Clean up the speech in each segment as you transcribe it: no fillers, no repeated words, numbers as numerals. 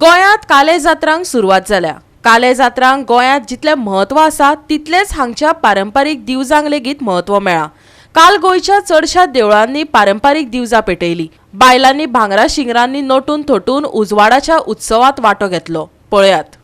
गोंयांत काले जात्रांक सुरवात जाल्या. काले जात्रांक गोंयांत जितलें म्हत्व आसा तितलेंच हांगच्या पारंपारीक दिवजांक लेगीत म्हत्व मेळ्ळां. काल गोंयच्या चडशा देवळांनी पारंपारीक दिवजां पेटयली. बायलांनी भांगरा शिंगरांनी नटून थटून उजवाडाच्या उत्सवात वांटो घेतलो. पळयात.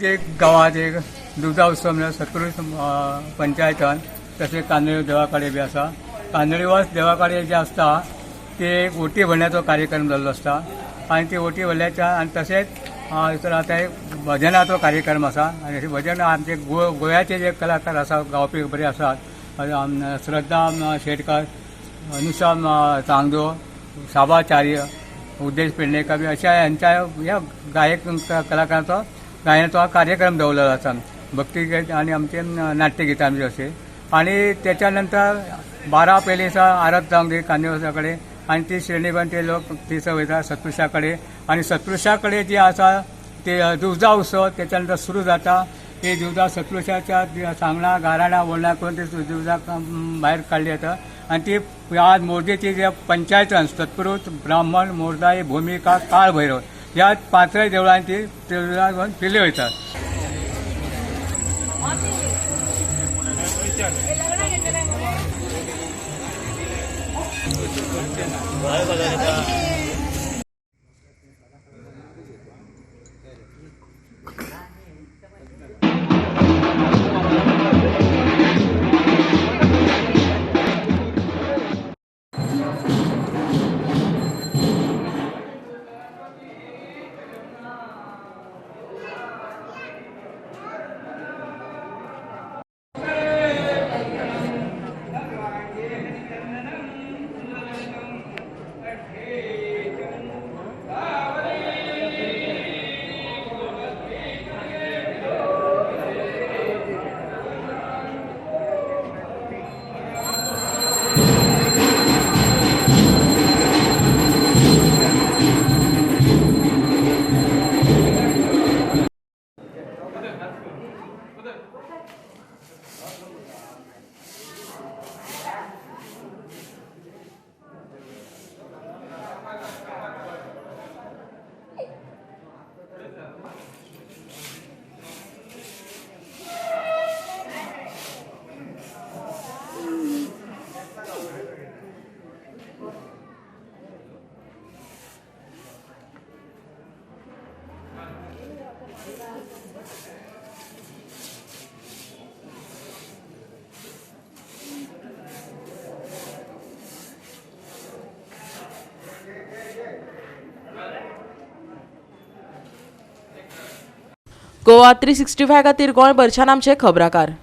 एक गांवांत एक दुदा उत्सव म्हळ्यार सत्तरी पंचायतान तशें कांदळी देवा कडेन बी आसा. कांदळीवास देवा कडेन जे आसता ते एक ओटी भरण्याचो कार्यक्रम जाल्लो आसता आनी ती ओटी भरल्याच्या आनी तशेंच थंयसर आतां एक भजनाचो कार्यक्रम आसा आनी अशें भजन आमचे गोव्याचे जे कलाकार आसा गावपी बरे आसात, श्रद्धा शेटकर, अनुषा चांगदो, साबाचार्य, उद्देश पेडणेकर बी अशा ह्यांच्या ह्या गायक कलाकारांचो गायनाचो हा कार्यक्रम दवरलेलो आसा. भक्तिगीत आनी आमचे नाट्यगितां बी अशे आणि त्याच्या नंतर 12 पयलीं दिसा आरत जावंक दी कांदळी कडेन आनी ती श्रेणी घेवन ते लोक थंयसर वयता सत्पुरुशा कडेन आनी सत्पुरुशा कडेन जी आसा ते दिवजा उत्सव त्याच्या नंतर सुरू जाता. ते दिवजा सत्पुरुषाच्या सांगणा गाराणा वळणा करून ते दिवजा भायर काडली जाता आनी ती आज मोर्जेची जे पंचायतन सत्पुरुष ब्राह्मण मोरजाई भुमिका काळ भैरव ह्या पांचय देवळांनी ती देवळां घेवन फिरली वयतात. गोवा 365 खातीर गोंयभरच्यान आमचे खबराकार.